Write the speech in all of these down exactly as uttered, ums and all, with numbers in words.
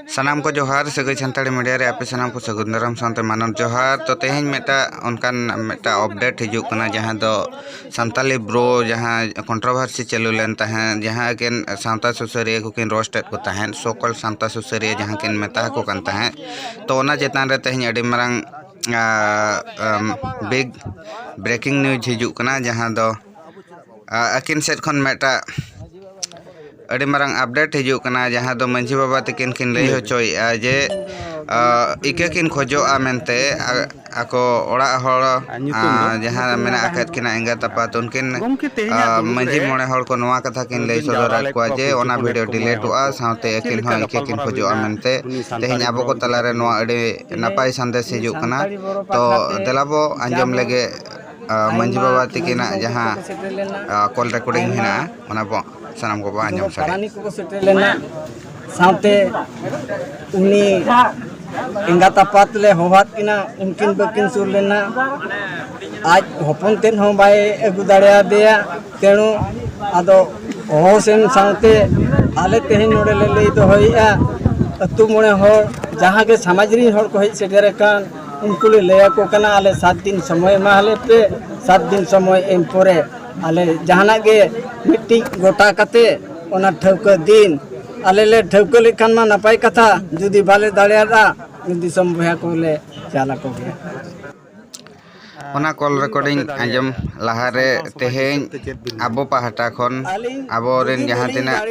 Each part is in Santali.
ᱥᱟᱱᱟᱢ ᱠᱚ ᱡᱚᱦᱟᱨ, ᱥᱟᱹᱜᱟᱹᱭ ᱥᱟᱱᱛᱟᱲᱤ ᱢᱤᱰᱤᱭᱟ ᱨᱮ ᱟᱯᱮ ᱥᱟᱱᱟᱢ ᱠᱚ ᱥᱟᱹᱜᱩᱱ ᱫᱟᱨᱟᱢ ᱥᱟᱶᱛᱮ ᱢᱟᱱᱚᱛ ᱡᱚᱦᱟᱨ᱾ ᱛᱚ, ᱛᱮᱦᱮᱧ ᱢᱤᱫᱴᱟᱜ ᱚᱱᱠᱟᱱ ᱢᱤᱫᱴᱟᱜ ᱟᱯᱰᱮᱴ ᱦᱤᱡᱩᱜ ᱠᱟᱱᱟ, ᱡᱟᱦᱟᱸ ᱫᱚ ᱥᱟᱱᱛᱟᱞᱤ ᱵᱨᱳ ᱡᱟᱦᱟᱸ ᱠᱚᱱᱴᱨᱳᱵᱷᱟᱨᱥᱤ ᱪᱟᱹᱞᱩ ᱞᱮᱱ ᱛᱟᱦᱮᱸᱫ, ᱡᱟᱦᱟᱸ ᱮᱠᱮᱱ ᱥᱟᱶᱛᱟ ᱥᱩᱥᱟᱹᱨᱤᱭᱟᱹ ᱠᱚᱠᱤᱱ ᱨᱳᱥᱴ ᱮᱫ ᱠᱚ ᱛᱟᱦᱮᱸᱫ, ᱥᱳ ᱠᱚᱞᱰ ᱥᱟᱶᱛᱟ ᱥᱩᱥᱟᱹᱨᱤᱭᱟᱹ ᱡᱟᱦᱟᱸ ᱠᱤᱱ ᱢᱮᱛᱟ ᱟᱠᱚ ᱠᱟᱱ ᱛᱟᱦᱮᱸᱫ, ᱛᱚ, ᱚᱱᱟ ᱪᱮᱛᱟᱱ ᱨᱮ ᱛᱮᱦᱮᱧ ᱟᱹᱰᱤ ᱢᱟᱨᱟᱝ ᱵᱤᱜᱽ ᱵᱨᱮᱠᱤᱝ ᱱᱤᱭᱩᱡᱽ ᱦᱤᱡᱩᱜ ᱠᱟᱱᱟ, ᱡᱟᱦᱟᱸ ᱫᱚ ᱟᱹᱠᱤᱱ ᱥᱮᱫ ᱠᱷᱚᱱ ᱢᱤᱫᱴᱟᱜ ᱟᱹᱰᱤ ᱢᱟᱨᱟᱝ ᱟᱯᱰᱮᱴ ᱦᱤᱡᱩᱜ ᱠᱟᱱᱟ, ᱡᱟᱦᱟᱸ ᱫᱚ ᱢᱟᱹᱡᱷᱤ ᱵᱟᱵᱟ ᱛᱟᱹᱠᱤᱱ ᱠᱤᱱ ᱞᱟᱹᱭ ᱦᱚᱪᱚᱭᱮᱫᱼᱟ ᱡᱮ ᱤᱠᱟᱹ ᱠᱤᱱ ᱠᱷᱚᱡᱚᱜᱼᱟ ᱢᱮᱱᱛᱮ, ᱟᱠᱚ ᱚᱲᱟᱜ ᱦᱚᱲ ᱡᱟᱦᱟᱸ ᱢᱮᱱᱟᱜ ᱟᱠᱟᱫ ᱠᱤᱱᱟ ᱮᱸᱜᱟᱛ ᱟᱯᱟᱛ, ᱩᱱᱠᱤᱱ ᱢᱟᱹᱡᱷᱤ ᱢᱚᱬᱮ ᱦᱚᱲ ᱠᱚ ᱱᱚᱣᱟ ᱠᱟᱛᱷᱟ ᱠᱤᱱ ᱞᱟᱹᱭ ᱥᱚᱫᱚᱨᱟᱫ ᱠᱚᱣᱟ ᱡᱮ ᱚᱱᱟ ᱵᱷᱤᱰᱤᱭᱳ ᱰᱤᱞᱤᱴᱚᱜᱼᱟ, ᱥᱟᱶᱛᱮ ᱟᱹᱠᱤᱱ ᱦᱚᱸ ᱤᱠᱟᱹ ᱠᱤᱱ ᱠᱷᱚᱡᱚᱜᱼᱟ ᱢᱮᱱᱛᱮ᱾ ᱛᱮᱦᱮᱧ ᱟᱵᱚ ᱠᱚ ᱛᱟᱞᱟᱨᱮ ᱱᱚᱣᱟ ᱟᱹᱰᱤ ᱱᱟᱯᱟᱭ ᱥᱟᱸᱫᱮᱥ ᱦᱤᱡᱩᱜ ᱠᱟᱱᱟ᱾ ᱛᱚ, ᱫᱮᱞᱟ ᱵᱚ ᱟᱸᱡᱚᱢ ᱞᱮᱜᱮ ᱢᱟᱹᱡᱷᱤ ᱵᱟᱵᱟ ᱛᱤᱠᱤᱱᱟᱜ ᱡᱟᱦᱟᱸ ᱠᱚᱞ ᱨᱮᱠᱚᱨᱰᱤᱝ ᱦᱮᱱᱟᱜᱼᱟ, ᱚᱱᱟ ᱵᱚ ᱥᱟᱱᱟᱢ ᱠᱚᱵᱚ ᱟᱸᱡᱚᱢ ᱥᱟᱰᱮ᱾ ᱯᱟᱨᱟᱱᱤᱠ ᱠᱚᱠᱚ ᱥᱮᱴᱮᱨ ᱞᱮᱱᱟ, ᱥᱟᱶᱛᱮ ᱩᱱᱤ ᱮᱸᱜᱟᱛ ᱟᱯᱟᱛ ᱞᱮ ᱦᱚᱦᱚᱣᱟᱫ ᱠᱤᱱᱟ, ᱩᱱᱠᱤᱱ ᱵᱟᱹᱠᱤᱱ ᱥᱩᱨ ᱞᱮᱱᱟ᱾ ᱟᱡ ᱦᱚᱯᱚᱱ ᱛᱮᱫ ᱦᱚᱸ ᱵᱟᱭ ᱟᱹᱜᱩ ᱫᱟᱲᱮᱭᱟᱫᱮᱭᱟ᱾ ᱛᱮᱬᱩ ᱟᱫᱚ ᱦᱚᱦᱚ ᱥᱮᱱ ᱥᱟᱶᱛᱮ ᱟᱞᱮ ᱛᱮᱦᱮᱧ ᱱᱚᱰᱮ ᱞᱮ ᱞᱟᱹᱭ ᱫᱚᱦᱚᱭᱮᱫᱼᱟ, ᱟᱹᱛᱩ ᱢᱚᱬᱮ ᱦᱚᱲ, ᱡᱟᱦᱟᱸ ᱜᱮ ᱥᱚᱢᱟᱡᱽ ᱨᱤᱱ ᱦᱚᱲ ᱠᱚ ᱦᱮᱡ ᱥᱮᱴᱮᱨ ᱟᱠᱟᱱ, ᱩᱱᱠᱩ ᱞᱮ ᱞᱟᱹᱭ ᱟᱠᱚ ᱠᱟᱱᱟ, ᱟᱞᱮ ᱥᱟᱛ ᱫᱤᱱ ᱥᱚᱢᱚᱭ ᱮᱢᱟ ᱞᱮ ᱯᱮ᱾ ᱥᱟᱛ ᱫᱤᱱ ᱥᱚᱢᱚᱭ ᱮᱢ ᱯᱚᱨᱮ ᱟᱞᱮ ᱡᱟᱦᱟᱱᱟᱜ ᱜᱮ ᱢᱤᱫᱴᱤᱡ ᱜᱚᱴᱟ ᱠᱟᱛᱮ ᱚᱱᱟ ᱴᱷᱟᱹᱣᱠᱟᱹ ᱫᱤᱱ ᱟᱞᱮ ᱞᱮ ᱴᱷᱟᱹᱣᱠᱟᱹ ᱞᱮᱠᱷᱟᱱ ᱢᱟ ᱱᱟᱯᱟᱭ ᱠᱟᱛᱷᱟ, ᱡᱩᱫᱤ ᱵᱟᱞᱮ ᱫᱟᱲᱮᱭᱟᱫᱟ, ᱫᱤᱥᱚᱢ ᱵᱚᱭᱦᱟ ᱠᱚᱞᱮ ᱪᱟᱞ ᱟᱠᱚ ᱜᱮᱭᱟ᱾ ᱚᱱᱟ ᱠᱚᱞ ᱨᱮᱠᱚᱨᱰᱤᱝ ᱟᱸᱡᱚᱢ ᱞᱟᱦᱟᱨᱮ ᱛᱮᱦᱮᱧ ᱟᱵᱚ ᱯᱟᱦᱴᱟ ᱠᱷᱚᱱ, ᱟᱵᱚᱨᱮᱱ ᱡᱟᱦᱟᱸ ᱛᱤᱱᱟᱹᱜ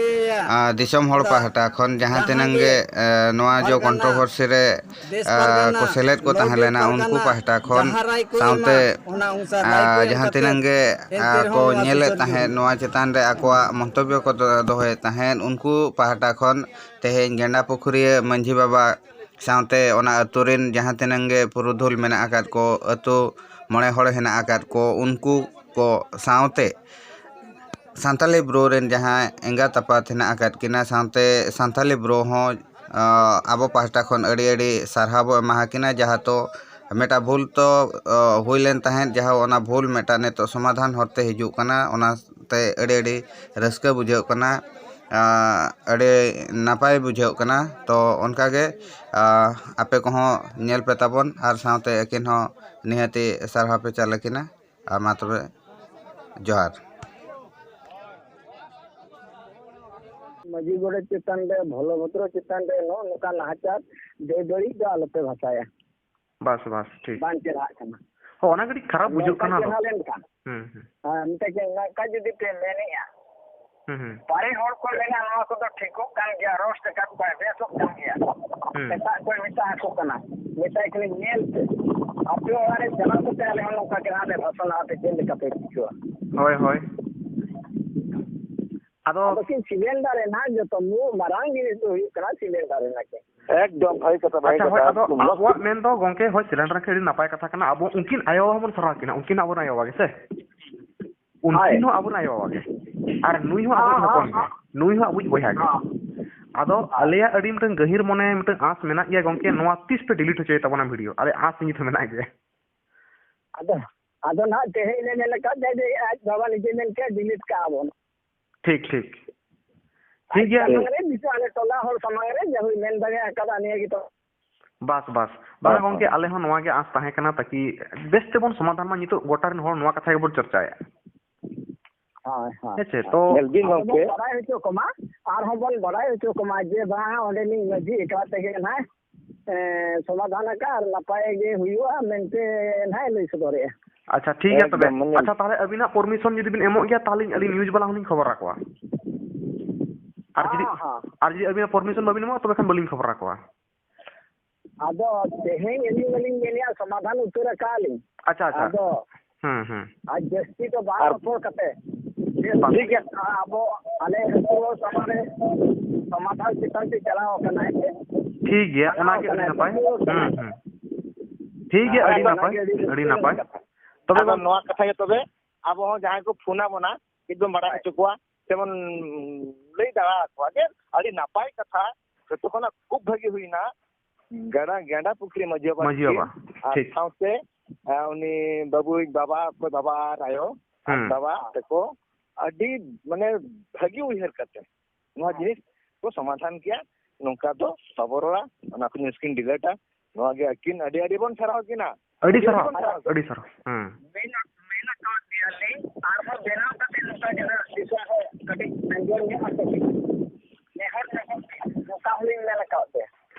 ᱫᱤᱥᱚᱢ ᱦᱚᱲ ᱯᱟᱦᱴᱟ ᱠᱷᱚᱱ ᱡᱟᱦᱟᱸ ᱛᱤᱱᱟᱹᱜ ᱜᱮ ᱱᱚᱣᱟ ᱡᱚ ᱠᱚᱱᱴᱨᱳᱵᱷᱟᱨᱥᱤ ᱨᱮ ᱠᱚ ᱥᱮᱞᱮᱫ ᱠᱚ ᱛᱟᱦᱮᱸ ᱞᱮᱱᱟ, ᱩᱱᱠᱩ ᱯᱟᱦᱴᱟ ᱠᱷᱚᱱ, ᱥᱟᱶᱛᱮ ᱡᱟᱦᱟᱸ ᱛᱤᱱᱟᱹᱜ ᱜᱮ ᱠᱚ ᱧᱮᱞᱮᱫ ᱛᱟᱦᱮᱸᱫ, ᱱᱚᱣᱟ ᱪᱮᱛᱟᱱ ᱨᱮ ᱟᱠᱚᱣᱟᱜ ᱢᱚᱱᱛᱚᱵᱵᱚ ᱠᱚ ᱫᱚᱦᱚᱭᱮᱫ ᱛᱟᱦᱮᱸᱫ, ᱩᱱᱠᱩ ᱯᱟᱦᱴᱟ ᱠᱷᱚᱱ ᱛᱮᱦᱮᱧ ᱜᱮᱸᱰᱟ ᱯᱩᱠᱷᱩᱨᱤᱭᱟᱹ ᱢᱟᱹᱡᱷᱤ ᱵᱟᱵᱟ ᱥᱟᱶᱛᱮ ᱚᱱᱟ ᱟᱹᱛᱩ ᱨᱮᱱ ᱡᱟᱦᱟᱸ ᱛᱤᱱᱟᱹᱜ ᱜᱮ ᱯᱩᱨᱩᱫᱷᱩᱞ ᱢᱮᱱᱟᱜ ᱟᱠᱟᱫ ᱠᱚ, ᱟᱹᱛᱩ ᱢᱚᱬᱮ ᱦᱚᱲ ᱦᱮᱱᱟᱜ ᱟᱠᱟᱫ ᱠᱚ, ᱩᱱᱠᱩ ᱠᱚ ᱥᱟᱶᱛᱮ ᱥᱟᱱᱛᱟᱞᱤ ᱵᱨᱳ ᱨᱮᱱ ᱡᱟᱦᱟᱸ ᱮᱸᱜᱟᱛ ᱟᱯᱟᱛ ᱦᱮᱱᱟᱜ ᱟᱠᱟᱫ ᱠᱤᱱᱟ, ᱥᱟᱶᱛᱮ ᱥᱟᱱᱛᱟᱞᱤ ᱵᱨᱳ ᱦᱚᱸ ᱟᱵᱚ ᱯᱟᱦᱴᱟ ᱠᱷᱚᱱ ᱟᱹᱰᱤ ᱟᱹᱰᱤ ᱥᱟᱨᱦᱟᱣ ᱵᱚ ᱮᱢᱟ ᱠᱤᱱᱟ, ᱡᱟᱦᱟᱸ ᱫᱚ ᱢᱤᱫᱴᱟᱝ ᱵᱷᱩᱞ ᱛᱚ ᱦᱩᱭ ᱞᱮᱱ ᱛᱟᱦᱮᱸᱫ, ᱡᱟᱦᱟᱸ ᱚᱱᱟ ᱵᱷᱩᱞ ᱢᱤᱫᱴᱟᱝ ᱱᱤᱛᱚᱜ ᱥᱚᱢᱟᱫᱷᱟᱱ ᱦᱚᱨᱛᱮ ᱦᱤᱡᱩᱜ ᱠᱟᱱᱟ, ᱚᱱᱟᱛᱮ ᱟᱹᱰᱤ ᱟᱹᱰᱤ ᱨᱟᱹᱥᱠᱟᱹ ᱵᱩᱡᱷᱟᱹᱜ ᱠᱟᱱᱟ᱾ ᱟᱹᱰᱤ ᱱᱟᱯᱟᱭ ᱵᱩᱡᱷᱟᱹᱜ ᱠᱟᱱᱟ᱾ ᱛᱚ ᱚᱱᱠᱟᱜᱮ ᱟᱯᱮ ᱠᱚᱦᱚᱸ ᱧᱮᱞ ᱯᱮ ᱛᱟᱵᱚᱱ, ᱟᱨ ᱥᱟᱶᱛᱮ ᱟᱹᱠᱤᱱ ᱦᱚᱸ ᱱᱤᱦᱟᱹᱛᱤ ᱥᱟᱨᱦᱟᱣ ᱯᱮ ᱪᱟᱞ ᱟᱹᱠᱤᱱᱟ᱾ ᱟᱨ ᱢᱟ ᱛᱚᱵᱮ, ᱡᱚᱦᱟᱨ᱾ ᱢᱟᱹᱡᱷᱤ ᱜᱚᱰᱮᱛ ᱪᱮᱛᱟᱱ ᱨᱮ, ᱵᱷᱚᱞᱚᱵᱷᱚᱫᱨᱚ ᱪᱮᱛᱟᱱ ᱨᱮ ᱱᱚᱜᱼᱚ ᱱᱚᱝᱠᱟ ᱱᱟᱦᱟᱪᱟᱨ, ᱵᱮᱵᱟᱹᱲᱤᱡ ᱫᱚ ᱟᱞᱚᱯᱮ ᱵᱷᱟᱥᱟᱭᱟ᱾ ᱵᱟᱥ, ᱵᱟᱥ, ᱴᱷᱤᱠ᱾ ᱵᱟᱝ ᱪᱮᱨᱦᱟᱜ ᱠᱟᱱᱟ᱾ ᱦᱚᱸ, ᱚᱱᱟ ᱠᱟᱹᱴᱤᱡ ᱠᱷᱟᱨᱟᱯ ᱵᱩᱡᱷᱟᱹᱜ ᱱᱚᱝᱠᱟ ᱠᱟᱱᱟ ᱟᱫᱚ᱾ ᱪᱮᱨᱦᱟ ᱞᱮᱱᱠᱷᱟᱱ, ᱦᱩᱸ, ᱦᱩᱸ᱾ ᱦᱮᱸ, ᱢᱤᱫᱴᱮᱡ ᱪᱮᱫ ᱱᱚᱝᱠᱟ ᱡᱩᱫᱤ ᱯᱮ ᱢᱮᱱᱮᱜᱼᱟ, ᱦᱩᱸ, ᱦᱩᱸ᱾ ᱵᱟᱨᱦᱮ ᱦᱚᱲ ᱠᱚ ᱢᱮᱱᱟ, "ᱱᱚᱣᱟ ᱠᱚᱫᱚ ᱴᱷᱤᱠᱚᱜ ᱠᱟᱱ ᱜᱮᱭᱟ, ᱨᱳᱥᱴ ᱟᱠᱟᱫ ᱠᱚᱣᱟᱭ, ᱵᱮᱥᱚᱜ ᱠᱟᱱ ᱜᱮᱭᱟ᱾" ᱦᱩᱸ᱾ ᱮᱴᱟᱜ ᱠᱚᱭ ᱢᱮᱛᱟ ᱟᱠᱚ ᱠᱟᱱᱟ, ᱢᱮᱛᱟᱭ ᱠᱟᱹᱱᱟᱹᱧ, "ᱧᱮᱞ ᱯᱮ, ᱟᱯᱮ ᱚᱲᱟᱜ ᱨᱮ ᱪᱟᱞᱟᱣ ᱠᱟᱛᱮ ᱟᱞᱮ ᱦᱚᱸ ᱱᱚᱝᱠᱟ ᱜᱮ ᱦᱟᱸᱜ ᱞᱮ ᱵᱷᱟᱥᱚᱱᱟ, ᱟᱯᱮ ᱪᱮᱫ ᱞᱮᱠᱟ ᱯᱮ ᱵᱩᱡᱷᱟᱹᱣᱟ?" ᱦᱳᱭ, ᱦᱳᱭ᱾ ᱟᱫᱚ ᱟᱫᱚ ᱠᱤᱱ ᱥᱤᱞᱮᱱᱰᱟᱨ ᱮᱱᱟ, ᱡᱚᱛᱚ ᱢᱩ-, ᱢᱟᱨᱟᱝ ᱡᱤᱱᱤᱥ ᱫᱚ ᱦᱩᱭᱩᱜ ᱠᱟᱱᱟ ᱥᱤᱞᱮᱱᱰᱟᱨ ᱮᱱᱟ ᱠᱤᱱ᱾ ᱮᱠᱫᱚᱢ ᱵᱷᱟᱹᱜᱤ ᱠᱟᱛᱷᱟ, ᱵᱷᱟᱹᱜᱤ ᱟᱪᱪᱷᱟ, ᱦᱳᱭ, ᱠᱟᱛᱷᱟ᱾ ᱟᱫᱚ ᱢᱚᱡᱽ ᱟᱵᱚᱣᱟᱜ ᱢᱮᱱ ᱫᱚ ᱜᱚᱝᱠᱮ, ᱦᱳᱭ, ᱥᱤᱞᱮᱱᱰᱟᱨ ᱠᱷᱟᱱ ᱟᱹᱰᱤ ᱱᱟᱯᱟᱭ ᱠᱟᱛᱷᱟ ᱠᱟᱱᱟ᱾ ᱟᱵᱚ ᱩᱱᱠᱤᱱ ᱟᱭᱳ ᱵᱟᱵᱟ ᱵᱚᱱ ᱥᱟᱨᱦᱟᱣ ᱠᱤᱱᱟ, ᱩᱱᱠᱤᱱ ᱟᱵᱚᱨᱮᱱ ᱟᱭᱳ ᱵᱟᱵᱟ ᱜᱮ ᱥᱮ? ᱦᱳᱭ᱾ ᱩᱱᱠᱤᱱ ᱦᱚᱸ ᱟᱵᱚᱨᱮᱱ ᱟᱭᱳ ᱵᱟᱵᱟ ᱜᱮ᱾ ᱟᱨ ᱱᱩᱭ ᱦᱚᱸ ᱟᱵᱚᱨᱮᱱ ᱦᱚᱸ, ᱦᱚᱯᱚᱱ ᱦᱚᱸ, ᱜᱮ᱾ ᱦᱚᱸ᱾ ᱱᱩᱭ ᱦᱚᱸ ᱟᱵᱚᱭᱤᱡ ᱵᱚᱭᱦᱟ ᱜᱮ᱾ ᱦᱚᱸ᱾ ᱟᱫᱚ ᱟᱞᱮᱭᱟᱜ ᱟᱹᱰᱤ ᱢᱤᱫᱴᱟᱝ ᱜᱟᱹᱦᱤᱨ ᱢᱚᱱᱮ, ᱢᱤᱫᱴᱟᱝ ᱟᱸᱥ ᱢᱮᱱᱟᱜ ᱜᱮᱭᱟ ᱜᱚᱝᱠᱮ, ᱱᱚᱣᱟ ᱛᱤᱥ ᱯᱮ ᱰᱤᱞᱤᱴ ᱦᱚᱪᱚᱭ ᱛᱟᱵᱚᱱᱟ ᱵᱷᱤᱰᱤᱭᱳ? ᱟᱞᱮ ᱟᱸᱥ ᱱᱤᱛ ᱦᱚᱸ ᱢᱮᱱᱟᱜ ᱜᱮᱭᱟ᱾ ᱟᱫᱚ, ᱟᱫᱚ ᱱᱟᱦᱟᱜ ᱛᱮᱦᱮᱧ ᱞᱮ ᱢᱮᱱ ᱟᱠᱟᱫ ᱡᱮ, ᱡᱮ ᱟᱡ ᱵᱟᱵᱟ ᱱᱤᱡᱮ ᱢᱮᱱ ᱠᱮᱫ, ᱰᱤᱞᱤᱴ ᱠᱟᱜᱼᱟ ᱵᱚᱱ᱾ ᱴᱷᱤᱠ, ᱴᱷᱤᱠ᱾ ᱴᱷᱤᱠ ᱟᱡ ᱜᱮᱭᱟ᱾ ᱥᱟᱢᱟᱝ ᱨᱮ, ᱱᱤᱛᱚᱜ ᱟᱞᱮ ᱴᱚᱞᱟ ᱦᱚᱲ ᱥᱟᱢᱟᱝ ᱨᱮ ᱡᱟᱦᱟᱸᱭ ᱢᱮᱱ ᱫᱟᱲᱮ ᱟᱠᱟᱫᱟ, ᱱᱤᱭᱟᱹ ᱜᱮᱛᱚ᱾ ᱵᱟᱥ, ᱵᱟᱥ᱾ ᱵᱟᱝ ᱦᱳᱭ, ᱜᱚᱝᱠᱮ, ᱦᱳᱭ᱾ ᱟᱞᱮ ᱦᱚᱸ ᱱᱚᱣᱟ ᱜᱮ ᱟᱸᱥ ᱛᱟᱦᱮᱸ ᱠᱟᱱᱟ, ᱛᱟᱠᱤ ᱵᱮᱥ ᱛᱮᱵᱚᱱ ᱥᱚᱢᱟᱫᱷᱟᱱ ᱢᱟ᱾ ᱱᱤᱛᱚᱜ ᱜᱚᱴᱟ ᱨᱮᱱ ᱦᱚᱲ ᱱᱚᱣᱟ ᱠᱟᱛᱷᱟ ᱜᱮᱵᱚᱱ ᱪᱚᱨᱪᱟᱭᱮᱫᱼᱟ᱾ ᱦᱳᱭ, ᱦᱳᱭ᱾ ᱦᱮᱸ ᱪᱮ? ᱛᱚ ᱧᱮᱞ ᱵᱤᱱ ᱟᱫᱚ ᱵᱚᱱ ᱜᱚᱝᱠᱮ᱾ ᱵᱟᱲᱟᱭ ᱦᱚᱪᱚ ᱠᱚᱢᱟ, ᱟᱨᱦᱚᱸ ᱵᱚᱱ ᱵᱟᱲᱟᱭ ᱦᱚᱪᱚ ᱠᱚᱢᱟ ᱡᱮ ᱵᱟᱝ, ᱚᱸᱰᱮᱱᱤᱡ ᱢᱟᱹᱡᱷᱤ ᱮᱠᱞᱟ ᱛᱮᱜᱮ ᱱᱟᱦᱟᱜ, ᱮᱸ, ᱥᱚᱢᱟᱫᱷᱟᱱ ᱟᱠᱟᱫ ᱟᱨ ᱱᱟᱯᱟᱭ ᱜᱮ ᱦᱩᱭᱩᱜᱼᱟ ᱢᱮᱱᱛᱮ ᱱᱟᱦᱟᱜ ᱞᱟᱹᱭ ᱥᱚᱫᱚᱨᱮᱜᱼᱟ᱾ ᱟᱪᱪᱷᱟ, ᱴᱷᱤᱠ ᱜᱮᱭᱟ ᱛᱚᱵᱮ᱾ ᱮᱠᱫᱚᱢ, ᱧᱮᱞ ᱟᱪᱪᱷᱟ, ᱛᱟᱦᱚᱞᱮ ᱟᱹᱵᱤᱱᱟᱜ ᱯᱟᱨᱢᱤᱥᱚᱱ ᱡᱩᱫᱤ ᱵᱤᱱ ᱮᱢᱚᱜ ᱜᱮᱭᱟ, ᱛᱟᱦᱚᱞᱮ ᱟᱹᱞᱤᱧ ᱱᱤᱭᱩᱡᱽ ᱵᱟᱞᱟ ᱦᱚᱸᱞᱤᱧ ᱠᱷᱚᱵᱚᱨ ᱟᱠᱚᱣᱟ᱾ ᱟᱨ ᱡᱩᱫᱤ, ᱦᱮᱸ, ᱦᱮᱸ᱾ ᱟᱨ ᱡᱩᱫᱤ ᱟᱹᱵᱤᱱᱟᱜ ᱯᱟᱨᱢᱤᱥᱚᱱ ᱵᱟᱹᱵᱤᱱ ᱮᱢᱚᱜᱼᱟ, ᱛᱚᱵᱮ ᱠᱷᱟᱱ ᱵᱟᱹᱞᱤᱧ ᱠᱷᱚᱵᱚᱨ ᱟᱠᱚᱣᱟ᱾ ᱟᱫᱚ ᱛᱮᱦᱮᱧ ᱟᱹᱞᱤᱧ ᱢᱟᱞᱤᱧ ᱢᱮᱱᱮᱫᱼᱟ, ᱥᱚᱢᱟᱫᱷᱟᱱ ᱩᱛᱟᱹᱨ ᱟᱠᱟᱫᱼᱟ ᱞᱤᱧ᱾ ᱟᱪᱪᱷᱟ, ᱟᱪᱪᱷᱟ᱾ ᱟᱫᱚ ᱦᱩᱸ, ᱦᱩᱸ᱾ ᱟᱨ ᱡᱟᱹᱥᱛᱤ ᱫᱚ ᱵᱟᱝ ᱟᱨ ᱨᱚᱯᱚᱲ ᱠᱟᱛᱮ, ᱵᱟᱝ᱾ ᱴᱷᱤᱠ ᱜᱮᱭᱟ᱾ ᱟᱵᱚ ᱟᱞᱮ ᱟᱹᱛᱩ ᱦᱚᱲ ᱥᱟᱢᱟᱝ ᱨᱮ ᱥᱚᱢᱟᱫᱷᱟᱱ ᱪᱮᱛᱟᱱ ᱛᱮ ᱪᱟᱞᱟᱣ ᱟᱠᱟᱱᱟ, ᱦᱮᱸ ᱥᱮ? ᱴᱷᱤᱠ ᱜᱮᱭᱟ, ᱪᱟᱞᱟᱣ ᱚᱱᱟᱜᱮ ᱟᱹᱰᱤ ᱟᱠᱟᱱᱟᱭ, ᱱᱟᱯᱟᱭ᱾ ᱵᱩᱡᱷᱟᱹᱣ ᱦᱩᱸ, ᱟᱠᱟᱱᱟᱭ᱾ ᱦᱩᱸ᱾ ᱴᱷᱤᱠ ᱜᱮᱭᱟ, ᱦᱮᱸ, ᱟᱹᱰᱤ ᱱᱟᱯᱟᱭ, ᱚᱱᱟᱜᱮ ᱟᱹᱰᱤ ᱟᱹᱰᱤ ᱨᱟᱹᱥᱠᱟᱹ ᱱᱟᱯᱟᱭ᱾ ᱨᱮᱱᱟᱜ ᱠᱟᱛᱷᱟ᱾ ᱛᱚᱵᱮ ᱟᱫᱚ ᱜᱚᱝ- ᱱᱚᱣᱟ ᱠᱟᱛᱷᱟ ᱜᱮ ᱛᱚᱵᱮ, ᱟᱵᱚ ᱦᱚᱸ ᱡᱟᱦᱟᱸᱭ ᱠᱚ ᱯᱷᱳᱱ ᱟᱵᱚᱱᱟ, ᱠᱟᱹᱡ ᱵᱚᱱ ᱵᱟᱲᱟᱭ ᱦᱳᱭ᱾ ᱦᱚᱪᱚ ᱠᱚᱣᱟ, ᱥᱮᱵᱚᱱ ᱞᱟᱹᱭ ᱫᱟᱲᱮ ᱟᱠᱚᱣᱟ ᱡᱮ ᱟᱹᱰᱤ ᱱᱟᱯᱟᱭ ᱠᱟᱛᱷᱟ, ᱡᱚᱛᱚ ᱠᱷᱚᱱᱟᱜ ᱠᱷᱩᱵ ᱵᱷᱟᱹᱜᱤ ᱦᱩᱭᱱᱟ᱾ ᱜᱟᱰᱟ, ᱜᱟᱰᱟ ᱯᱩᱠᱷᱨᱤ ᱢᱟᱹᱡᱷᱤ ᱵᱟᱵᱟ ᱢᱟᱹᱡᱷᱤ ᱛᱟᱹᱠᱤᱱ, ᱵᱟᱵᱟ, ᱟᱨ ᱴᱷᱤᱠ᱾ ᱥᱟᱶᱛᱮ, ᱟᱨ ᱩᱱᱤ ᱵᱟᱹᱵᱩᱭᱤᱡ ᱵᱟᱵᱟ, ᱚᱠᱚᱭ ᱵᱟᱵᱟ ᱟᱨ ᱟᱭᱳ, ᱟᱨ ᱦᱩᱸ᱾ ᱫᱟᱫᱟ ᱛᱟᱠᱚ, ᱟᱹᱰᱤ ᱢᱟᱱᱮ ᱵᱷᱟᱹᱜᱤ ᱩᱭᱦᱟᱹᱨ ᱠᱟᱛᱮ᱾ ᱱᱚᱣᱟ ᱡᱤᱱᱤᱥ ᱠᱚ ᱥᱚᱢᱟᱫᱷᱟᱱ ᱠᱮᱭᱟ᱾ ᱱᱚᱝᱠᱟ ᱫᱚ ᱵᱟᱵᱚ ᱨᱚᱲᱟ, ᱚᱱᱟ ᱠᱚ ᱡᱤᱱᱤᱥ ᱠᱤᱱ ᱰᱤᱞᱮᱴᱟ᱾ ᱱᱚᱣᱟ ᱜᱮ ᱟᱹᱠᱤᱱ ᱟᱹᱰᱤ ᱟᱹᱰᱤ ᱵᱚᱱ ᱥᱟᱨᱦᱟᱣ ᱠᱤᱱᱟ᱾ ᱟᱹᱰᱤ ᱥᱟᱨᱦᱟᱣ, ᱵᱚᱱ ᱥᱟᱨᱦᱟᱣ ᱠᱤᱱᱟ᱾ ᱟᱹᱰᱤ ᱥᱟᱨᱦᱟᱣ᱾ ᱦᱮᱸ᱾ ᱢᱮᱱ ᱢᱮᱱ ᱟᱠᱟᱫ ᱜᱮᱭᱟᱞᱤᱧ, ᱟᱨᱦᱚᱸ ᱵᱮᱱᱟᱣ ᱠᱟᱛᱮ ᱱᱚᱝᱠᱟ ᱡᱟᱦᱟᱸ ᱫᱤᱥᱚᱢ ᱦᱚᱲ ᱠᱟᱹᱴᱤᱡ ᱟᱸᱡᱚᱢ ᱧᱚᱜ ᱟᱠᱚ ᱠᱟᱱᱟ᱾ ᱱᱮᱦᱚᱨ ᱡᱚᱦᱟᱨ ᱱᱚᱝᱠᱟ ᱦᱚᱸᱞᱤᱧ ᱢᱮᱱ ᱟᱠᱟᱫ ᱜᱮᱭᱟ᱾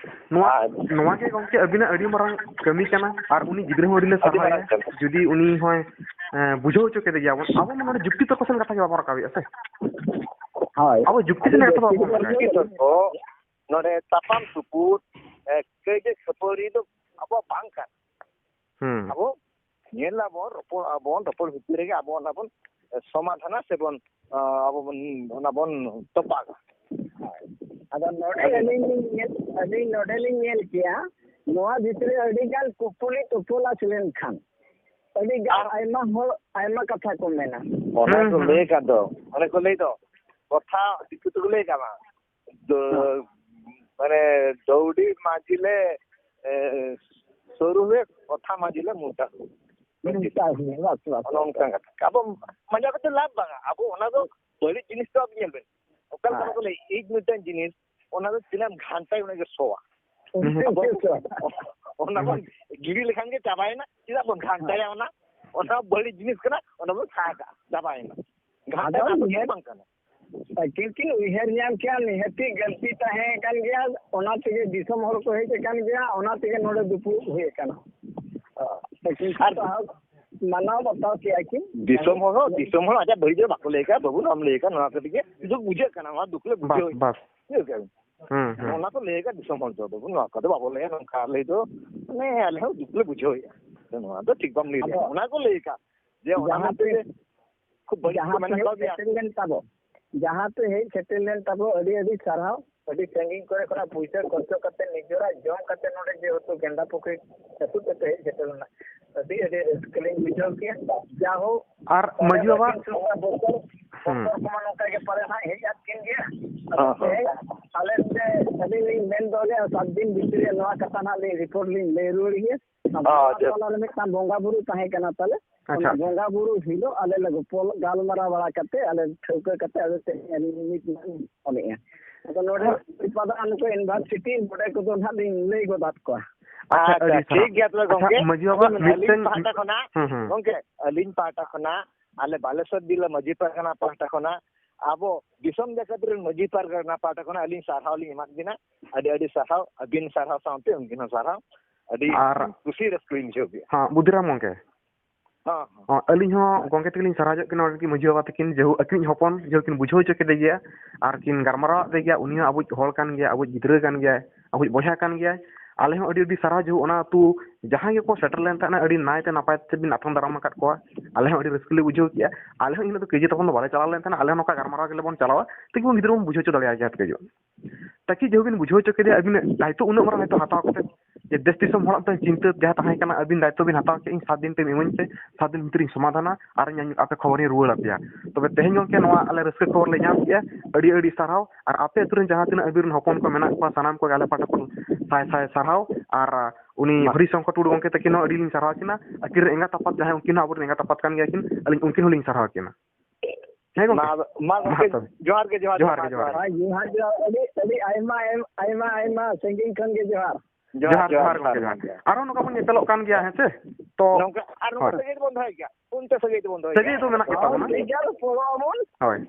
ᱱᱚᱣᱟ, ᱟᱨ ᱱᱚᱣᱟ ᱜᱮ ᱜᱚᱢᱠᱮ ᱟᱹᱵᱤᱱᱟᱜ ᱟᱹᱰᱤ ᱢᱟᱨᱟᱝ ᱠᱟᱹᱢᱤ ᱠᱟᱱᱟ, ᱟᱨ ᱩᱱᱤ ᱜᱤᱫᱽᱨᱟᱹ ᱦᱚᱸ ᱟᱹᱰᱤ ᱞᱮ ᱟᱹᱰᱤ ᱥᱟᱨᱦᱟᱣᱮᱭᱟ᱾ ᱢᱟᱨᱟᱝ ᱠᱟᱹᱢᱤ᱾ ᱡᱩᱫᱤ ᱩᱱᱤ ᱦᱚᱸᱭ, ᱮᱸ, ᱵᱩᱡᱷᱟᱹᱣ ᱦᱚᱪᱚ ᱠᱮᱫᱮ ᱜᱮᱭᱟ ᱵᱚᱱ, ᱟᱵᱚ ᱢᱟ ᱱᱚᱰᱮ ᱡᱩᱠᱛᱤ ᱛᱚᱨᱠᱚ ᱥᱮᱫ ᱠᱟᱛᱷᱟ ᱜᱮ ᱵᱟᱵᱚᱱ ᱨᱟᱠᱟᱵᱮᱜᱼᱟ ᱥᱮ᱾ ᱦᱳᱭ᱾ ᱟᱵᱚ ᱡᱩᱠᱛᱤ ᱥᱮᱫ ᱠᱟᱛᱷᱟ ᱵᱟᱵᱚᱱ ᱨᱟᱠᱟᱵᱮᱜᱼᱟ᱾ ᱡᱩᱠᱛᱤ ᱛᱚᱨᱠᱚ, ᱱᱚᱰᱮ ᱛᱟᱯᱟᱢ ᱛᱩᱯᱩᱫ, ᱮ, ᱠᱟᱹᱭᱡᱟᱹ ᱠᱷᱟᱹᱯᱟᱹᱨᱤ ᱫᱚ ᱟᱵᱚᱣᱟᱜ ᱵᱟᱝ ᱠᱟᱱᱟ᱾ ᱦᱩᱸ᱾ ᱟᱵᱚ ᱧᱮᱞ ᱟᱵᱚᱱ, ᱨᱚᱯᱚᱲ ᱟᱵᱚᱱ, ᱨᱚᱯᱚᱲ ᱵᱷᱤᱛᱤᱨ ᱨᱮᱜᱮ ᱟᱵᱚ ᱚᱱᱟ ᱵᱚᱱ ᱥᱚᱢᱟᱫᱷᱟᱱᱟ ᱥᱮᱵᱚᱱ, ᱟ, ᱟᱵᱚ ᱵᱚᱱ ᱚᱱᱟ ᱵᱚᱱ ᱛᱚᱯᱟᱜᱟ᱾ ᱟᱫᱚ ᱱᱚᱰᱮ ᱟᱹᱞᱤᱧ ᱞᱤᱧ ᱧᱮᱞ, ᱟᱹᱞᱤᱧ ᱱᱚᱰᱮ ᱞᱤᱧ ᱧᱮᱞ ᱠᱮᱜᱼᱟ, ᱱᱚᱣᱟ ᱵᱷᱤᱛᱨᱤ ᱟᱹᱰᱤ ᱜᱟᱱ ᱠᱩᱯᱩᱞᱤ ᱛᱩᱯᱩᱞᱟᱪ ᱞᱮᱱᱠᱷᱟᱱ ᱟᱹᱰᱤ ᱜᱟᱱ ᱟᱨ ᱟᱭᱢᱟ ᱦᱚᱲ ᱟᱭᱢᱟ ᱠᱟᱛᱷᱟ ᱠᱚ ᱢᱮᱱᱟ᱾ ᱚᱱᱟ ᱦᱩᱸ, ᱠᱚ ᱦᱩᱸ᱾ ᱞᱟᱹᱭ ᱟᱠᱟᱫ ᱫᱚ, ᱚᱱᱮ ᱠᱚ ᱞᱟᱹᱭ ᱫᱚ, ᱠᱚᱛᱷᱟ ᱫᱤᱠᱩ ᱛᱮᱠᱚ ᱞᱟᱹᱭ ᱟᱠᱟᱫ ᱢᱟ, ᱫᱚ-, ᱦᱮᱸ᱾ ᱢᱟᱱᱮ ᱫᱟᱹᱣᱰᱤ ᱢᱟᱹᱡᱷᱤ ᱞᱮ, ᱮ, ᱥᱩᱨᱩ ᱦᱩᱭ, ᱠᱚᱛᱷᱟ ᱢᱟᱹᱡᱷᱤ ᱞᱮ ᱢᱩᱴᱟ ᱦᱩᱭ᱾ ᱢᱩᱴᱟ ᱦᱩᱭ, ᱵᱟᱥ, ᱵᱟᱥ, ᱚᱱᱮ ᱵᱟᱥ᱾ ᱚᱱᱠᱟᱱ ᱠᱟᱛᱷᱟ᱾ ᱟᱵᱚ ᱢᱟᱡᱟ ᱠᱟᱛᱮ ᱞᱟᱵᱷ ᱵᱟᱝᱟ᱾ ᱟᱵᱚ ᱚᱱᱟ ᱫᱚ ᱵᱟᱹᱲᱤᱡ ᱡᱤᱱᱤᱥ ᱫᱚ ᱟᱵᱚ ᱧᱮᱞ ᱵᱮᱱ᱾ ᱚᱠᱟ ᱞᱮᱠᱟ ᱦᱮᱸ᱾ ᱠᱚ ᱞᱟᱹᱭ, ᱤᱡ ᱢᱤᱫᱴᱟᱝ ᱡᱤᱱᱤᱥ, ᱚᱱᱟ ᱫᱚ ᱛᱤᱱᱟᱹᱜ ᱮᱢ ᱜᱷᱟᱱᱴᱟᱭ ᱩᱱᱟᱹᱜ ᱜᱮ ᱥᱚᱣᱟ᱾ ᱦᱮᱸ᱾ ᱟᱵᱚ ᱚᱱᱟ ᱵᱚᱱ ᱦᱮᱸ᱾ ᱜᱤᱰᱤ ᱞᱮᱠᱷᱟᱱ ᱜᱮ ᱪᱟᱵᱟᱭᱮᱱᱟ᱾ ᱪᱮᱫᱟᱜ ᱵᱚᱱ ᱜᱷᱟᱱᱴᱟᱭᱟ ᱦᱮᱸ᱾ ᱚᱱᱟ? ᱚᱱᱟ ᱵᱟᱹᱲᱤᱡ ᱡᱤᱱᱤᱥ ᱠᱟᱱᱟ, ᱚᱱᱟ ᱵᱚᱱ ᱥᱟᱦᱟ ᱠᱟᱜᱼᱟ, ᱪᱟᱵᱟᱭᱮᱱᱟ᱾ ᱜᱷᱟᱱᱴᱟ ᱟᱫᱚ ᱨᱮᱱᱟᱜ ᱫᱚ ᱪᱮᱫ ᱧᱮᱞ ᱵᱟᱝ ᱠᱟᱱᱟ᱾ ᱟᱹᱠᱤᱞ ᱠᱤᱱ ᱩᱭᱦᱟᱹᱨ ᱧᱟᱢ ᱠᱮᱭᱟ, ᱱᱤᱦᱟᱹᱛᱤ ᱜᱟᱹᱞᱛᱤ ᱛᱟᱦᱮᱸ ᱠᱟᱱ ᱜᱮᱭᱟ, ᱚᱱᱟ ᱛᱮᱜᱮ ᱫᱤᱥᱚᱢ ᱦᱚᱲ ᱠᱚ ᱦᱮᱡ ᱟᱠᱟᱱ ᱜᱮᱭᱟ, ᱚᱱᱟ ᱛᱮᱜᱮ ᱱᱚᱰᱮ ᱫᱩᱯᱲᱩᱵ ᱦᱩᱭ ᱟᱠᱟᱱᱟ᱾ ᱟᱹᱠᱤᱞ ᱟᱨ ᱥᱟᱦᱟᱣ, ᱢᱟᱱᱟᱣ ᱵᱟᱛᱟᱣ ᱠᱮᱜᱼᱟ ᱠᱤᱱ᱾ ᱫᱤᱥᱚᱢ ᱦᱚᱲ ᱦᱚᱸ, ᱫᱤᱥᱚᱢ ᱦᱚᱲ ᱟᱡᱟᱜ ᱵᱟᱹᱲᱤᱡ ᱫᱚ ᱵᱟᱠᱚ ᱞᱟᱹᱭ ᱠᱟᱜᱼᱟ, ᱵᱟᱹᱵᱩ ᱱᱚᱣᱟᱢ ᱞᱟᱹᱭ ᱠᱟᱜᱼᱟ, ᱱᱚᱣᱟ ᱠᱟᱹᱴᱤᱡ ᱜᱮ ᱫᱩᱠ ᱵᱩᱡᱷᱟᱹᱜ ᱠᱟᱱᱟ, ᱱᱚᱣᱟ ᱫᱩᱠ ᱞᱮ ᱵᱩᱡᱷᱟᱹᱣ ᱵᱟᱥ, ᱵᱟᱥ᱾ ᱵᱩᱡᱷᱟᱹᱣ ᱠᱮᱜᱼᱟ ᱵᱤᱱ? ᱦᱩᱸ, ᱦᱩᱸ᱾ ᱚᱱᱟ ᱠᱚ ᱞᱟᱹᱭ ᱠᱟᱜᱼᱟ ᱫᱤᱥᱚᱢ ᱦᱚᱲ ᱫᱚ, ᱵᱟᱹᱵᱩ ᱱᱚᱣᱟ ᱠᱚᱫᱚ ᱵᱟᱵᱚ ᱞᱟᱹᱭᱟ, ᱱᱚᱝᱠᱟ ᱞᱟᱹᱭ ᱫᱚ, ᱢᱟᱱᱮ, ᱟᱞᱮ ᱦᱚᱸ ᱫᱩᱠ ᱞᱮ ᱵᱩᱡᱷᱟᱹᱣᱮᱜᱼᱟ᱾ ᱱᱚᱣᱟ ᱫᱚ ᱴᱷᱤᱠ ᱵᱟᱢ ᱞᱟᱹᱭ ᱞᱮᱜᱼᱟ, ᱟᱫᱚ ᱚᱱᱟ ᱠᱚ ᱞᱟᱹᱭ ᱠᱟᱜᱼᱟ᱾ ᱡᱮ ᱚᱱᱟ ᱡᱟᱦᱟᱸ ᱢᱮᱱᱛᱮ ᱯᱮ, ᱠᱷᱩᱵ ᱵᱟᱹᱲᱤᱡ ᱠᱚ ᱡᱟᱦᱟᱸ ᱢᱮᱱ ᱯᱮ ᱦᱮᱡ ᱠᱟᱣᱫᱮᱭᱟ᱾ ᱥᱮᱴᱮᱨ ᱞᱮᱱ ᱛᱟᱵᱚ, ᱡᱟᱦᱟᱸ ᱯᱮ ᱦᱮᱡ ᱥᱮᱴᱮᱨ ᱞᱮᱱ ᱛᱟᱵᱚ, ᱟᱹᱰᱤ ᱟᱹᱰᱤ ᱥᱟᱨᱦᱟᱣ᱾ ᱟᱹᱰᱤ ᱥᱟᱺᱜᱤᱧ ᱠᱚᱨᱮ ᱠᱷᱚᱱᱟᱜ ᱯᱩᱭᱥᱟᱹ ᱠᱷᱚᱨᱪᱚ ᱠᱟᱛᱮ ᱱᱤᱡᱮᱨᱟᱜ ᱡᱚᱢ ᱠᱟᱛᱮ ᱱᱚᱰᱮ ᱡᱮᱦᱮᱛᱩ ᱜᱮᱸᱫᱟ ᱯᱩᱠᱷᱨᱤ ᱟᱹᱛᱩ ᱠᱟᱛᱮ ᱦᱮᱡ ᱥᱮᱴᱮᱨ ᱞᱮᱱᱟ, ᱟᱹᱰᱤ ᱟᱹᱰᱤ ᱨᱟᱹᱥᱠᱟᱹ ᱞᱤᱧ ᱵᱩᱡᱷᱟᱹᱣ ᱠᱮᱜᱼᱟ᱾ ᱡᱟᱦᱳᱠ, ᱟᱨ ᱢᱟᱹᱡᱷᱤ ᱵᱟᱵᱟ, ᱵᱚᱛᱚᱨ, ᱦᱩᱸ᱾ ᱵᱚᱛᱚᱨ ᱠᱚᱢᱟ ᱱᱚᱝᱠᱟ ᱜᱮ ᱯᱟᱞᱮ ᱦᱟᱸᱜ ᱦᱮᱡ ᱟᱫ ᱠᱤᱱ ᱜᱮᱭᱟ᱾ ᱦᱚᱸ, ᱦᱚᱸ᱾ ᱛᱮᱦᱮᱧ ᱟᱞᱮ ᱥᱮ ᱟᱹᱞᱤᱧ ᱞᱤᱧ ᱢᱮᱱ ᱫᱚᱦᱚ ᱞᱮᱜᱼᱟ, ᱥᱟᱛ ᱫᱤᱱ ᱵᱷᱤᱛᱨᱤ ᱨᱮ ᱱᱚᱣᱟ ᱠᱟᱛᱷᱟ ᱱᱟᱜ ᱞᱤᱧ ᱨᱤᱯᱳᱨᱴ ᱞᱤᱧ ᱞᱟᱹᱭ ᱨᱩᱣᱟᱹᱲ ᱜᱮᱭᱟ᱾ ᱟᱪᱪᱷᱟ᱾ ᱛᱟᱞᱟᱨᱮ ᱢᱤᱫᱴᱟᱝ ᱵᱚᱸᱜᱟ ᱵᱩᱨᱩ ᱛᱟᱦᱮᱸ ᱠᱟᱱᱟ ᱛᱟᱞᱮ᱾ ᱟᱪᱪᱷᱟ, ᱚᱱᱟ ᱟᱪᱪᱷᱟ᱾ ᱵᱚᱸᱜᱟ ᱵᱩᱨᱩ ᱦᱤᱞᱳᱜ ᱟᱞᱮ ᱞᱮ ᱜᱚᱯᱚᱞ ᱜᱟᱞᱢᱟᱨᱟᱣ ᱵᱟᱲᱟ ᱠᱟᱛᱮ, ᱟᱞᱮ ᱴᱷᱟᱹᱣᱠᱟᱹ ᱠᱟᱛᱮ ᱟᱫᱚ ᱛᱮᱦᱮᱧ ᱢᱤᱫ ᱢᱟᱦᱟᱧ ᱯᱷᱳᱱᱮᱜᱼᱟ᱾ ᱟᱫᱚ ᱱᱚᱰᱮ ᱟᱨ ᱯᱟᱫᱟ ᱱᱩᱠᱩ ᱤᱭᱩᱱᱤᱵᱷᱟᱨᱥᱤᱴᱤ ᱵᱚᱰᱮ ᱠᱚᱫᱚ ᱱᱟᱦᱟᱜ ᱞᱤᱧ ᱞᱟᱹᱭ ᱜᱚᱫ ᱟᱫ ᱠᱚᱣᱟ᱾ ᱟᱪᱪᱷᱟ, ᱟᱪᱪᱷᱟ, ᱟᱹᱰᱤ ᱥᱟᱨᱦᱟᱣ᱾ ᱴᱷᱤᱠ ᱜᱮᱭᱟ ᱛᱚᱵᱮ ᱟᱪᱪᱷᱟ, ᱜᱚᱝᱠᱮ᱾ ᱢᱟᱹᱡᱷᱤ ᱵᱟᱵᱟ, ᱟᱹᱞᱤᱧ ᱢᱤᱫᱴᱟᱝ ᱯᱟᱦᱴᱟ ᱠᱷᱚᱱᱟᱜ, ᱦᱩᱸ, ᱦᱩᱸ᱾ ᱜᱚᱝᱠᱮ, ᱟᱹᱞᱤᱧ ᱯᱟᱦᱴᱟ ᱠᱷᱚᱱᱟᱜ ᱟᱞᱮ ᱵᱟᱞᱮᱥᱚᱨ ᱡᱤᱞᱟ ᱢᱟᱹᱡᱷᱤ ᱯᱟᱨᱜᱟᱱᱟ ᱯᱟᱦᱴᱟ ᱠᱷᱚᱱᱟᱜ, ᱟᱵᱚ ᱫᱤᱥᱚᱢ ᱡᱟᱠᱟᱛ ᱨᱮᱱ ᱢᱟᱹᱡᱷᱤ ᱯᱟᱨᱜᱟᱱᱟ ᱯᱟᱦᱴᱟ ᱠᱷᱚᱱᱟᱜ ᱟᱹᱞᱤᱧ ᱥᱟᱨᱦᱟᱣ ᱞᱤᱧ ᱮᱢᱟᱫ ᱵᱤᱱᱟ᱾ ᱟᱹᱰᱤ ᱟᱹᱰᱤ ᱥᱟᱨᱦᱟᱣ, ᱟᱹᱵᱤᱱ ᱥᱟᱨᱦᱟᱣ ᱥᱟᱶᱛᱮ ᱩᱱᱠᱤᱱ ᱦᱚᱸ ᱥᱟᱨᱦᱟᱣ᱾ ᱟᱹᱰᱤ ᱟᱨ ᱠᱩᱥᱤ ᱨᱟᱹᱥᱠᱟᱹᱧ ᱵᱩᱡᱷᱟᱹᱣ ᱠᱮᱫᱼᱟ᱾ ᱦᱮᱸ, ᱵᱩᱫᱷᱤᱨᱟᱢ ᱜᱚᱝᱠᱮ᱾ ᱦᱚᱸ, ᱦᱚᱸ᱾ ᱦᱚᱸ, ᱟᱹᱞᱤᱧ ᱦᱚᱸ ᱜᱚᱝᱠᱮ ᱛᱟᱹᱠᱤᱱ ᱞᱤᱧ ᱥᱟᱨᱦᱟᱣ ᱧᱚᱜ ᱠᱤᱱᱟ, ᱚᱱᱟ ᱠᱤᱱ ᱢᱟᱹᱡᱷᱤ ᱵᱟᱵᱟ ᱛᱟᱹᱠᱤᱱ, ᱡᱮᱦᱩ ᱟᱹᱠᱤᱱᱤᱡ ᱦᱚᱯᱚᱱ, ᱡᱮᱦᱩ ᱠᱤᱱ ᱵᱩᱡᱷᱟᱹᱣ ᱦᱚᱪᱚ ᱠᱮᱫᱮ ᱜᱮᱭᱟ ᱟᱨ ᱠᱤᱱ ᱜᱟᱞᱢᱟᱨᱟᱣ ᱟᱫ ᱜᱮᱭᱟ, ᱩᱱᱤ ᱦᱚᱸ ᱟᱵᱚᱭᱤᱡ ᱦᱚᱲ ᱠᱟᱱ ᱜᱮᱭᱟᱭ, ᱟᱵᱚᱭᱤᱡ ᱜᱤᱫᱽᱨᱟᱹ ᱠᱟᱱ ᱜᱮᱭᱟᱭ, ᱟᱵᱚᱭᱤᱡ ᱵᱚᱭᱦᱟ ᱠᱟᱱ ᱜᱮᱭᱟᱭ᱾ ᱟᱞᱮ ᱦᱚᱸ ᱟᱹᱰᱤ ᱟᱹᱰᱤ ᱥᱟᱨᱦᱟᱣ, ᱡᱮᱦᱩ ᱚᱱᱟ ᱟᱹᱛᱩ ᱡᱟᱦᱟᱸᱭ ᱜᱮᱠᱚ ᱥᱮᱴᱮᱨ ᱞᱮᱱ ᱛᱟᱦᱮᱱᱟ, ᱟᱹᱰᱤ ᱱᱟᱭᱛᱮ ᱱᱟᱯᱟᱭ ᱛᱮ ᱵᱤᱱ ᱟᱛᱟᱝ ᱫᱟᱨᱟᱢ ᱟᱠᱟᱫ ᱠᱚᱣᱟ᱾ ᱟᱞᱮ ᱦᱚᱸ ᱟᱹᱰᱤ ᱨᱟᱹᱥᱠᱟᱹ ᱞᱮ ᱵᱩᱡᱷᱟᱹᱣ ᱠᱮᱜᱼᱟ᱾ ᱟᱞᱮ ᱦᱚᱸ ᱤᱱᱟᱹ ᱫᱚ ᱠᱟᱹᱭᱡᱟᱹ ᱛᱟᱯᱟᱢ ᱫᱚ ᱵᱟᱞᱮ ᱪᱟᱞᱟᱣ ᱞᱮᱱ ᱛᱟᱦᱮᱱᱟ, ᱟᱞᱮ ᱦᱚᱸ ᱱᱚᱝᱠᱟ ᱜᱟᱞᱢᱟᱨᱟᱣ ᱜᱮᱞᱮ ᱵᱚᱱ ᱪᱟᱞᱟᱣᱟ, ᱛᱟᱠᱤ ᱜᱤᱫᱽᱨᱟᱹ ᱵᱚᱱ ᱵᱩᱡᱷᱟᱹᱣ ᱦᱚᱪᱚ ᱫᱟᱲᱮᱭᱟᱭ ᱜᱮᱭᱟ ᱛᱟᱠᱤ᱾ ᱛᱟᱠᱤ ᱡᱮᱦᱩ ᱵᱤᱱ ᱵᱩᱡᱷᱟᱹᱣ ᱦᱚᱪᱚ ᱠᱮᱫᱮᱭᱟ, ᱟᱹᱵᱤᱱ ᱫᱟᱭᱤᱛᱛᱚ ᱩᱱᱟᱹᱜ ᱢᱟᱨᱟᱝ ᱦᱚᱭᱛᱳ ᱦᱟᱛᱟᱣ ᱠᱟᱛᱮ, ᱡᱮ ᱫᱮᱥ ᱫᱤᱥᱚᱢ ᱦᱚᱲᱟᱜ ᱢᱤᱫᱴᱟᱝ ᱪᱤᱱᱛᱟᱹ ᱡᱟᱦᱟᱸ ᱛᱟᱦᱮᱸ ᱠᱟᱱᱟ, ᱟᱹᱵᱤᱱ ᱫᱟᱭᱤᱛᱛᱚ ᱵᱤᱱ ᱦᱟᱛᱟᱣ ᱠᱮᱫ, ᱤᱧ ᱥᱟᱛ ᱫᱤᱱ ᱴᱟᱭᱤᱢ ᱤᱢᱟᱹᱧ ᱯᱮ, ᱥᱟᱛ ᱫᱤᱱ ᱵᱷᱤᱛᱨᱤᱧ ᱥᱚᱢᱟᱫᱷᱟᱱᱟ ᱟᱨ ᱤᱧ ᱟᱯᱮ ᱠᱷᱚᱵᱚᱨᱤᱧ ᱨᱩᱣᱟᱹᱲ ᱟᱯᱮᱭᱟ᱾ ᱛᱚᱵᱮ ᱛᱮᱦᱮᱧ ᱜᱚᱝᱠᱮ ᱱᱚᱣᱟ ᱟᱞᱮ ᱨᱟᱹᱥᱠᱟᱹ ᱠᱷᱚᱵᱚᱨ ᱞᱮ ᱧᱟᱢ ᱠᱮᱜᱼᱟ, ᱟᱹᱰᱤ ᱟᱹᱰᱤ ᱥᱟᱨᱦᱟᱣ᱾ ᱟᱨ ᱟᱯᱮ ᱟᱹᱛᱩ ᱨᱮᱱ ᱡᱟᱦᱟᱸ ᱛᱤᱱᱟᱹᱜ ᱟᱹᱵᱤᱱ ᱨᱮᱱ ᱦᱚᱯᱚᱱ ᱠᱚ ᱢᱮᱱᱟᱜ ᱠᱚᱣᱟ, ᱥᱟᱱᱟᱢ ᱠᱚᱜᱮ ᱟᱞᱮ ᱯᱟᱦᱴᱟ ᱠᱷᱚᱱ ᱥᱟᱭ ᱥᱟᱭ ᱥᱟᱨᱦᱟᱣ᱾ ᱟᱨ, ᱟᱨ ᱩᱱᱤ ᱢᱟ᱾ ᱦᱚᱨᱤ ᱥᱚᱝᱠᱚᱨ ᱴᱩᱰᱩ ᱜᱚᱝᱠᱮ ᱛᱟᱹᱠᱤᱱ ᱦᱚᱸ ᱟᱹᱰᱤ ᱞᱤᱧ ᱥᱟᱨᱦᱟᱣ ᱠᱤᱱᱟ᱾ ᱟᱹᱠᱤᱱ ᱨᱮᱱ ᱮᱸᱜᱟᱛ ᱟᱯᱟᱛ ᱡᱟᱦᱟᱸᱭ, ᱩᱱᱠᱤᱱ ᱦᱚᱸ ᱟᱵᱚᱨᱮᱱ ᱮᱸᱜᱟᱛ ᱟᱯᱟᱛ ᱠᱟᱱ ᱜᱮᱭᱟ ᱠᱤᱱ, ᱟᱹᱞᱤᱧ ᱩᱱᱠᱤᱱ ᱦᱚᱸᱞᱤᱧ ᱥᱟᱨᱦᱟᱣ ᱠᱤᱱᱟ᱾ ᱦᱮᱸ ᱜᱚᱝᱠᱮ? ᱢᱟ, ᱢᱟ ᱜᱚᱝᱠᱮ, ᱢᱟ ᱛᱚᱵᱮ᱾ ᱡᱚᱦᱟᱨ ᱜᱮ, ᱡᱚᱦᱟᱨ ᱜᱮ, ᱡᱚᱦᱟᱨ ᱢᱟ ᱜᱮ, ᱡᱚᱦᱟᱨ᱾ ᱡᱚᱦᱟᱨ᱾ ᱦᱳᱭ, ᱡᱚᱦᱟᱨ, ᱡᱚᱦᱟᱨ᱾ ᱟᱹᱰᱤ, ᱟᱹᱰᱤ ᱟᱭᱢᱟ, ᱟᱭᱢᱟ, ᱟᱭᱢᱟ ᱥᱟᱺᱜᱤᱧ ᱠᱷᱚᱱ ᱜᱮ ᱡᱚᱦᱟᱨ᱾ ᱡᱚᱦᱟᱨ, ᱡᱚᱦᱟᱨ, ᱡᱚᱦᱟᱨ, ᱡᱚᱦᱟᱨ ᱜᱚᱝᱠᱮ, ᱜᱚᱝᱠᱮ, ᱡᱚᱦᱟᱨ᱾ ᱡᱚᱦᱟᱨ᱾ ᱟᱨᱦᱚᱸ ᱱᱚᱝᱠᱟ ᱵᱚᱱ ᱧᱮᱯᱮᱞᱚᱜ ᱠᱟᱱ ᱜᱮᱭᱟ, ᱦᱮᱸ ᱥᱮ? ᱛᱚ, ᱱᱚᱝᱠᱟ, ᱟᱨ ᱱᱚᱝᱠᱟ ᱦᱳᱭ᱾ ᱥᱟᱹᱜᱟᱹᱭ ᱫᱚᱵᱚᱱ ᱫᱚᱦᱚᱭ ᱜᱮᱭᱟ᱾ ᱩᱱᱛᱮ ᱥᱟᱹᱜᱟᱹᱭ ᱫᱚᱵᱚᱱ ᱫᱚᱦᱚᱭ ᱥᱟᱹᱜᱟᱹᱭ ᱜᱮᱭᱟ᱾ ᱫᱚ ᱢᱮᱱᱟᱜ ᱜᱮ ᱛᱟᱵᱚᱱᱟ᱾ ᱦᱳᱭ, ᱴᱷᱤᱠ ᱜᱮᱭᱟ, ᱨᱚᱯᱚᱲᱚᱜ ᱟᱵᱚᱱ᱾ ᱦᱳᱭ᱾